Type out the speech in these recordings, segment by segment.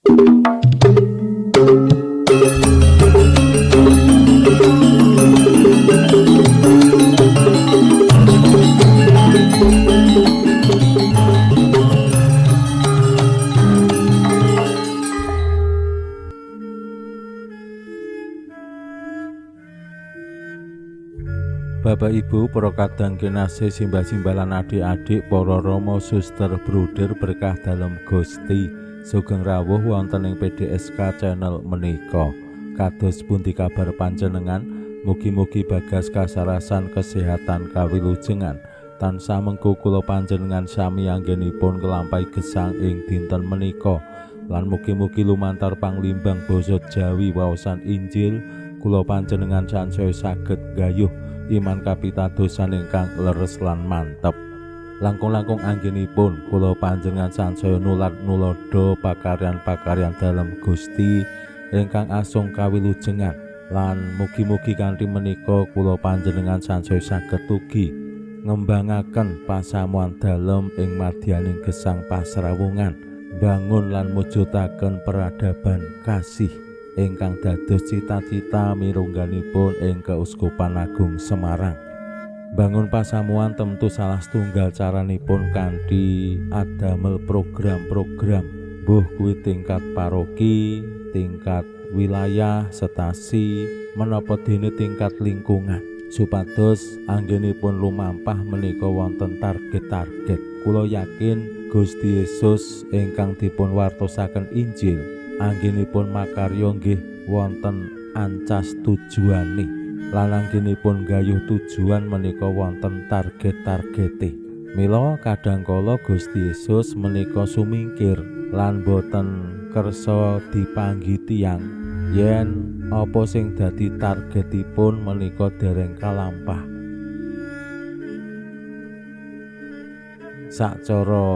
Bapak Ibu, para kadang kinasih, simbah-simbah lan adik-adik, para rama, suster, bruder berkah dalem Gusti. Sugeng rawuh wonten ing PDSK channel menika. Kados pundi kabar panjenengan? Mugi-mugi bagas kasarasan kesehatan kawilujengan. Tansah mengko kula panjenengan sami anggenipun nglampahi gesang ing dinten menika. Lan mugi-mugi lumantar panglimbang basa Jawi waosan Injil kula panjenengan sansaya saged gayuh iman kapitadosan ingkang leres lan mantep. Langkung-langkung anggenipun kula panjenengan sansaya nulat nulodo pakaryan-pakaryan dalem Gusti ingkang asung kawilujengan lan mugi-mugi kanthi menika kula panjenengan sansaya saged ugi ngembangaken pasamuan dalem ing madyaning gesang pasrawungan, bangun lan mujudaken peradaban kasih ingkang dados cita-cita mirungganipun ing Keuskupan Agung Semarang. Bangun pasamuan tentu salah setunggal caranipun kanthi adamel program-program, mbuh kuwi tingkat paroki, tingkat wilayah, stasi, menapa dene tingkat lingkungan, supados anggenipun lumampah menika wonten target-target. Kula yakin Gusti Yesus ingkang dipun wartosaken Injil anggenipun makarya nggih wonten ancas tujuane lan anggenipun gayuh tujuan menika wonten target-targete. Mila kadhangkala Gusti Yesus menika sumingkir lan boten kersa dipanggi tiyang yen apa sing dadi targetipun menika dereng kalampah. Sacara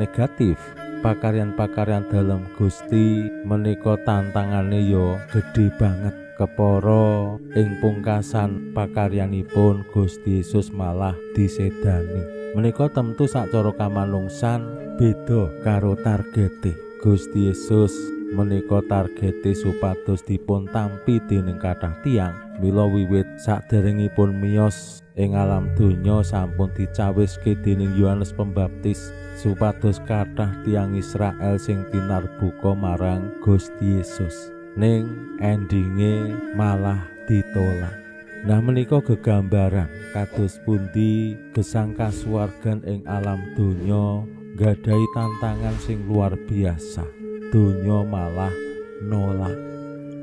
negatif, pakaryan-pakaryan dalem Gusti menika tantangane ya gedhe banget. Kepara ing pungkasan pakaryanipun Gusti Yesus malah disedani. Menika tentu sacara kamanungsan beda karo targete. Gusti Yesus menika targete supados dipun tampi dening kathah tiyang. Mila wiwit saderengipun miyos ing alam donya sampun dicawiske dening Yohanes Pembaptis supados kathah tiyang Israel sing tinarbuka marang Gusti Yesus. Ning endinge malah ditolak. Nah menika gegambaran kados pundi gesang kasuwargan ing alam donya nggadahi tantangan sing luar biasa. Donya malah nolak.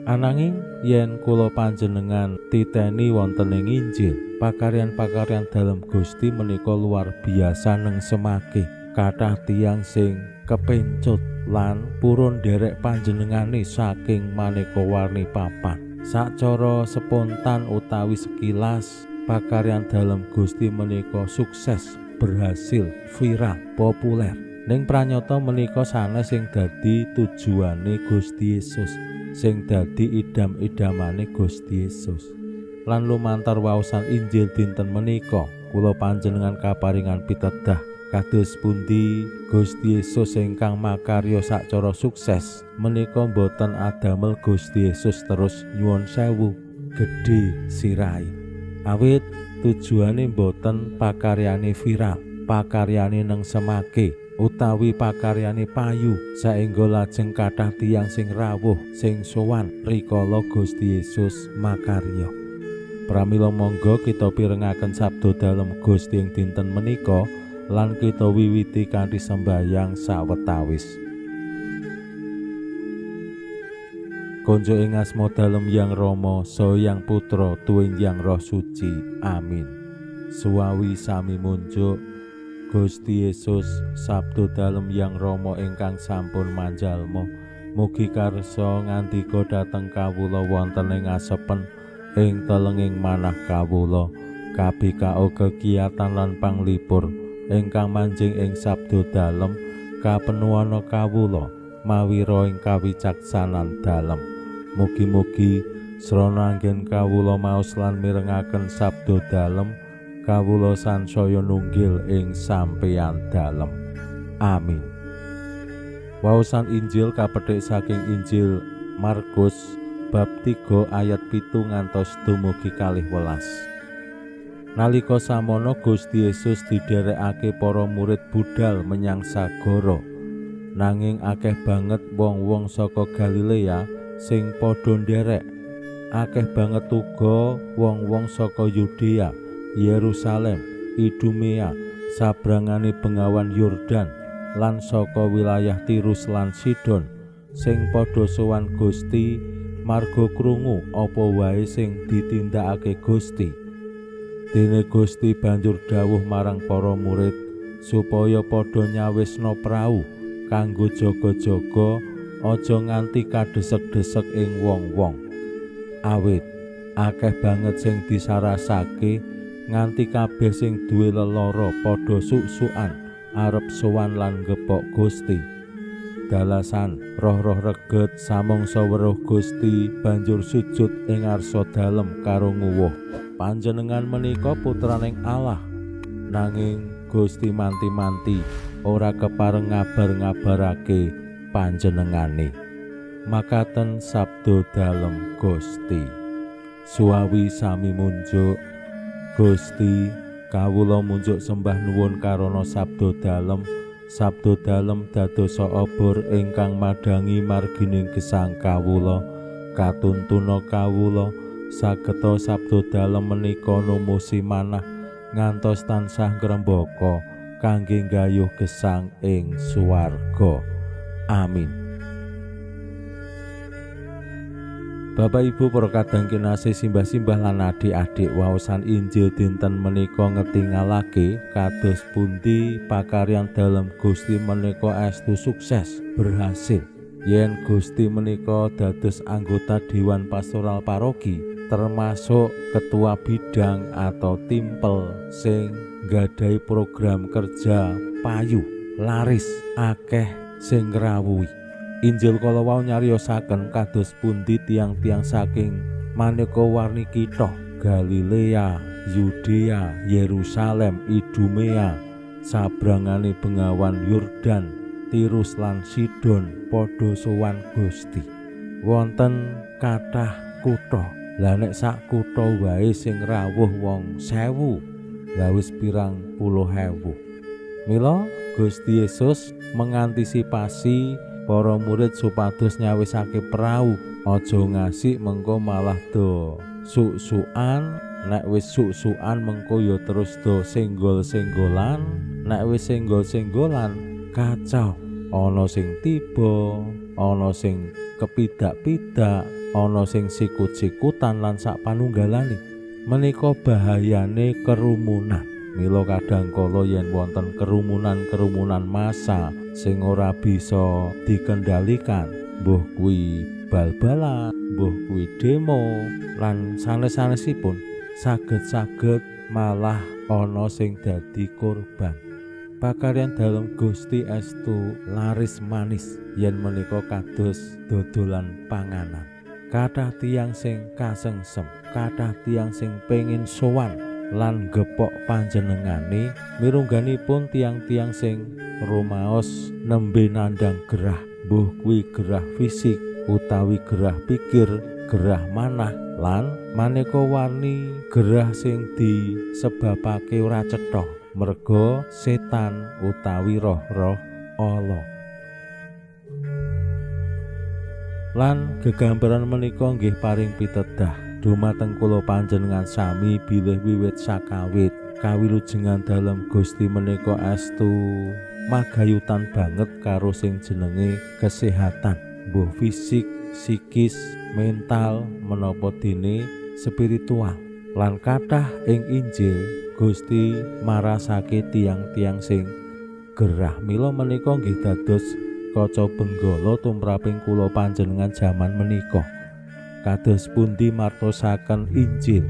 Ananging yen kula panjenengan titeni wonten ing Injil, pakaryan-pakaryan dalem Gusti menika luar biasa nengsemake. Kathah tiyang sing kepencut lan purun nderek panjenengane saking maneka warni papan. Sacara spontan utawi sekilas, pakaryan dalem Gusti menika sukses, berhasil, viral, populer. Ning pranyata menika sanes sing dadi tujuane Gusti Yesus, sing dadi idam-idamane Gusti Yesus. Lan lumantar waosan Injil dinten menika, kula panjenengan kaparingan pitedah kados pundi Gusti Yesus ingkang makarya sacara sukses menika boten adamel Gusti Yesus terus nyuwun sewu gedhe sirahe. Awit tujuane boten pakaryane viral, pakaryane nengsemake utawi pakaryane payu saengga lajeng kathah tiyang sing rawuh sing sowan rikala Gusti Yesus makarya. Pramila monggo kita pirengaken sabda dalem Gusti ing dinten menika lan kita wiwiti kanthi sembayang sawetawis. Konjo ing asma dalem Yang Rama, saha Yang Putra, tuwin Yang Roh Suci. Amin. Suwawi sami munjuk Gusti Yesus sabda dalem Yang Rama ingkang sampun manjalma, mugi karsa ngandika dhateng kawula wonten ing asepen ing telenging manah kawula, kabikao kegiatan lan panglipur ingkang manjing ing sabda dalem kapenuana kawula mawira ing kawicaksanan dalem. Mugi-mugi srana anggen kawula maos lan mirengaken sabda dalem kawula sansaya nunggil ing sampeyan dalem. Amin. Waosan Injil kapethik saking Injil Markus bab 3 ayat 7 ngantos dumugi 12. Nalika samono Gusti Yesus didherekake para murid budal menyang sagara. Nanging akeh banget wong-wong saka Galilea sing padha nderek. Akeh banget uga wong-wong saka Yudea, Yerusalem, Idumea, sabrangane bengawan Yordan, lan saka wilayah Tirus lan Sidon sing padha sowan Gusti marga krungu apa wae sing ditindakake Gusti. Dene Gusti banjur dawuh marang para murid supaya padha nyawisna prau kanggo jaga-jaga aja nganti kadesek-desek ing wong-wong. Awit akeh banget sing disarasake nganti kabeh sing duwe lelara padha suk-sukan arep sowan lan gepok Gusti. Dalasan roh-roh reget samangsa weruh Gusti banjur sujud ing ngarsa dalem karo nguwuh, "Panjenengan menika putraning Allah." Nanging Gusti manti-manti ora kepareng ngabar-ngabarake panjenengane. Makaten sabda dalem Gusti. Suwawi sami munjuk. Gusti, kawula munjuk sembah nuwun karana sabda dalem. Sabda dalem dadosa obor ingkang madhangi margining gesang kawula. Katuntuna kawula sageta sabda dalem menika numusi manah ngantos tansah ngrembaka kangge nggayuh gesang ing swarga. Amin. Bapak Ibu para kadang kinasih, simbah-simbah lan adik-adik, waosan Injil dinten menika ngetingalake kados pundi pakaryan dalem Gusti menika estu sukses berhasil. Yen Gusti menika dados anggota Dewan Pastoral Paroki, termasuk ketua bidang atau timpel sing nggadahi program kerja payu, laris, akeh sing ngrawuhi. Injil kala wau nyariosaken kados pundi tiang-tiang saking maneka warni kitha Galilea, Yudea, Yerusalem, Idumea, sabrangane bengawan Yordan, Tirus lan Sidon padha sowan Gusti. Wonten kathah kutha. Lah nek sak kutha wae sing rawuh wong 1000, lah wis pirang puluh ewu. Mila Gusti Yesus mengantisipasi para murid supados nyawisake prau, aja ngasih mengko malah do suk-sukan. Nek wis suk-sukan mengko ya terus do senggol-senggolan, nek wis senggol-senggolan kacau. Ana sing tiba, ana sing kepidak-pidak, ana sing sikut-sikutan lan sak panunggalane. Menika bahayane kerumunan. Mila kadang kala yen wonten kerumunan-kerumunan massa sing ora bisa dikendalikan, mbuh kuwi bal-balan, mbuh kuwi demo lan sanes-sanesipun, saged-saged malah ana sing dadi korban. Pakaryan dalem Gusti estu laris manis yen menika kados dodolan panganan. Kathah tiyang sing kasengsem, kathah tiyang sing pengin sowan lan gepok panjenengane. Mirungganipun tiang-tiang sing rumaos nembe nandhang gerah, mbuh kuwi gerah fisik utawi gerah pikir, gerah manah lan maneka warni gerah sing disebabake ora cetha merga setan utawi roh-roh ala. Lan gegambaran menika nggih paring pitedah dumateng kula panjenengan sami bilih wiwit sakawit kawilujengan dalem Gusti menika estu magayutan banget karo sing jenenge kesehatan, mbuh fisik, psikis, mental, menapa dene spiritual. Lan kathah ing Injil Gusti marasake tiang-tiang sing gerah. Mila menika nggih dados kaca benggala tumraping kula panjenengan jaman menika. Kados pundi martosaken Injil,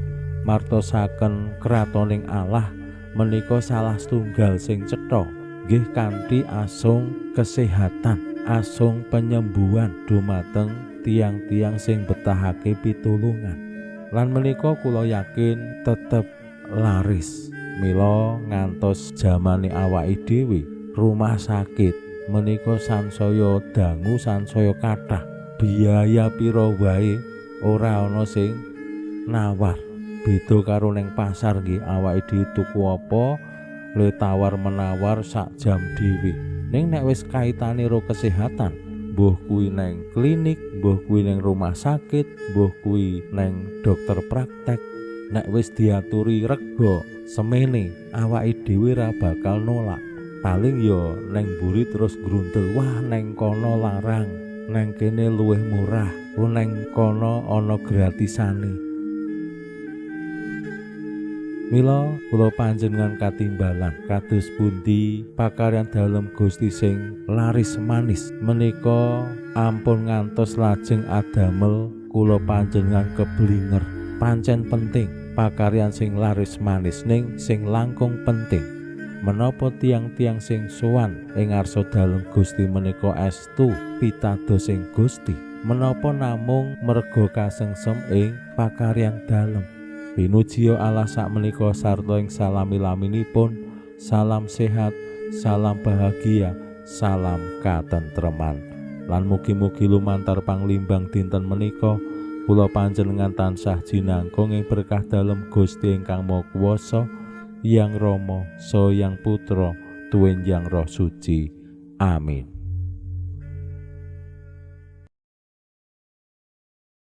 martosaken kratoning Allah menika salah setunggal sing cetha nggih kanthi asung kesehatan, asung penyembuhan dumateng tiang-tiang sing betahake pitulungan. Lan menika kula yakin tetep laris. Mila ngantos jamane awake dhewe, rumah sakit, menika sansaya dangu, sansaya kathah. Biaya pira wae ora ana sing nawar. Beda karo ning pasar nggih, awake dhewe tuku apa le tawar menawar sak jam dhewe. Ning nek wis kaitane ro kesehatan, mbuh kuwi neng klinik, mbuh kuwi neng rumah sakit, mbuh kuwi neng dokter praktek, nek wis diaturi rega semene, awake dhewe ra bakal nolak. Paling yo neng mburi terus grundel, wah neng kono larang, neng kene luwih murah, oh neng kono ana gratisane. Mila kula panjenengan katimbalan kados pundi pakaryan dalem Gusti sing laris manis menika ampun ngantos lajeng adamel kula panjenengan keblinger. Pancen penting pakaryan sing laris manis, ning sing langkung penting menapa tiang-tiang sing sowan ing ngarsa dalem Gusti menika estu pitados ing Gusti, menapa namung merga kasengsem ing pakaryan dalem. Pinujiya Allah sakmenika sarta ing salami-laminipun. Salam sehat, salam bahagia, salam katentreman. Lan mugi-mugi lumantar panglimbang dinten menika kula panjenengan tansah jinangkung ing berkah dalem Gusti ingkang Maha Kuwasa, Yang Rama, Saha Yang Putra, Tuwin Yang Roh Suci. Amin.